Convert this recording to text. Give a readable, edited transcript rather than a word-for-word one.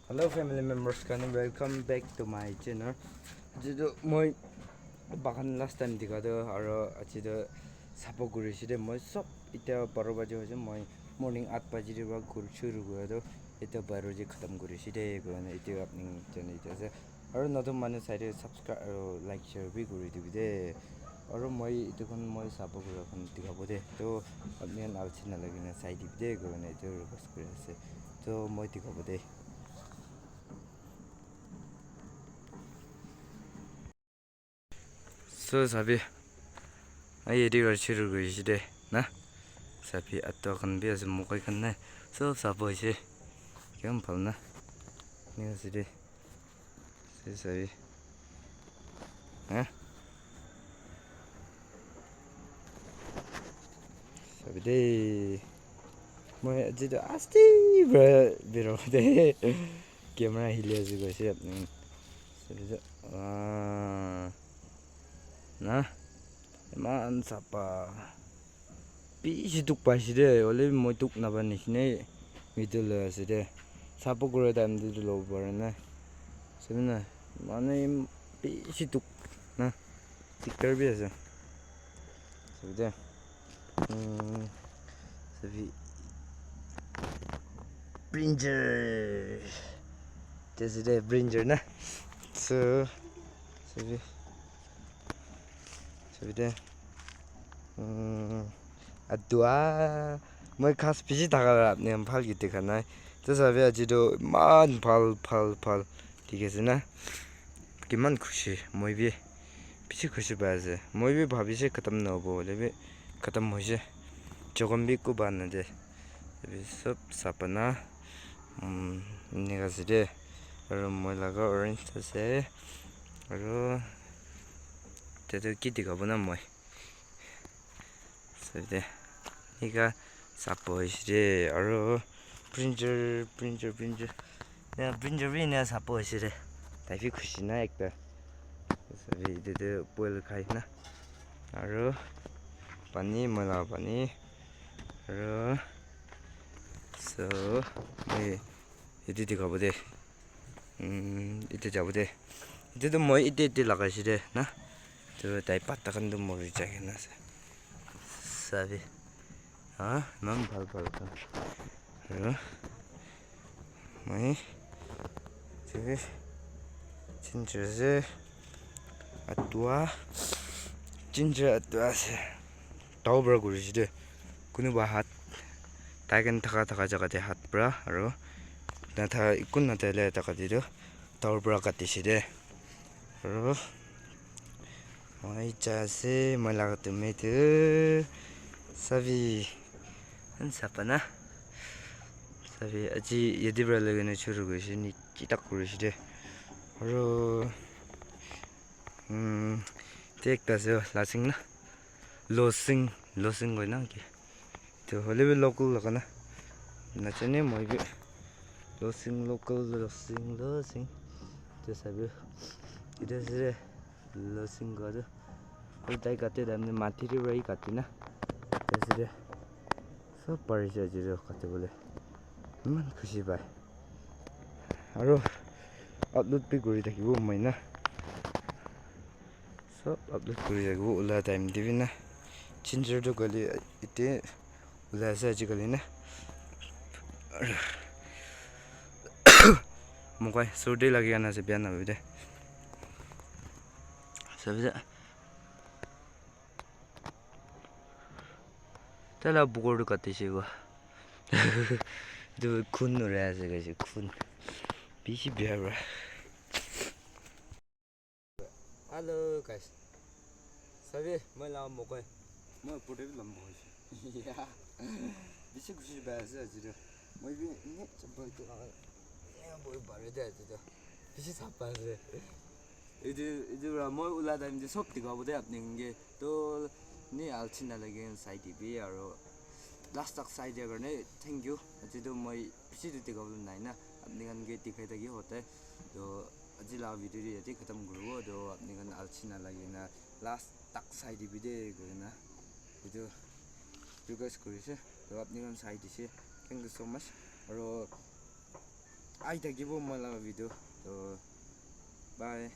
Hello family members, and welcome back to my channel. Jido moi bakan last time digado aro achido sapo gurishide moi sob ita 12 baje hoje moi morning 8 baje ri gur shuru godo ita 12 je khatam gurishide gone ita apni channel ita aro nodum mane side subscribe aro like share bi guri dibide aro moi ita kon moi sapo gur kon digabode to apni al china lagina side dibide gone ita request kurase to moi digabode So sabi ai edi gar chiru go iside na sabi atto kan bi as mo kai kan na so sabo ise kyam phal na ni aside se sabi ha sabi de mo ajida asti biro de camera hile as go ise apni sabi na man sapa pi siduk pa side ole moi tuk na ban ne middle side sapo gura dam de lo bar na semna mane pi siduk na tikar bi asa side sabi bringer this is the bringer na so sabi de adua moi khas pisi daga ne phal gi dekhana to sabe ajido man phal ठीक है ना किमान खुशी moi भी pisi खुशी बाजे moi भी भाभी से खत्म न हो बोले भी खत्म हो जाए जोगम भी को बान दे अभी सब सपना निकास दे और moi लगा orange से और तेरे किती का बना moi सदे 이가 사포시데 और printer ना printer भी ना 사포시데 ताकि खुशी ना एक तो सभी इधर बोल खाई ना और पानी मला पानी और so ये इधर दिखा बोले इधर जाओ बोले इधर तो मैं इधर लगा सीधे ना तो ताई पत्ता kan तो मोरी चाहिए ना सभी हाँ mang phal kan rồi mấy cái ginger atua se tau bra guri side kunu ba hat tagen thaka jaga de hat bra aro na tha ikun na tele taka dido tau bra ka tiside aro mai cha se mala ka me te sabi an sapana sabi aji yedi bra lagane churu go shini kitak guri side aro tek ta se lasing na losing go na ki to hole be local lagana na chane moi be losing local losing to sabi ida se losing go do oi tai kate damne mathi ri rai katina se सब परिचय zero कते बोले मन खुशी भाई आरो upload pay गरि থাকিব मैना सब अपलोड गरि থাকিব उला टाइम दिबिना चिन्जर तो गले इते उला से आज गले ना मकै सोडे लागि आना से बिहान भइदे सबजा तला बुगोड कते छेगो दु खुन रहेछ गइस खुन पिसी बिहार हेलो गाइस सबै मैले मकै म पुरै लम्बो या बिसी खुसी भएछ हजुर मै भी ने चबल त यहाँ बोइ भरे दे त बिसी छापा से इदु म उला दाम जे सब दिगाबो दे आपनिगे तो नि आलछिना लगे साइड भी और लास्ट तक साइड गर्ने थैंक यू अझै तो मैं पिछे देते गाउँ नाइना अपने गन के दिखाई तकी होता है तो अझै ला भिडियो यति खत्म गरबो तो अपने गन आलछिना लागि ना लास्ट तक साइड भी दे गना भिडियो रिक्वेस्ट गरिसे तो अपने gun side say thank you so much और ai tak gibo mala video so bye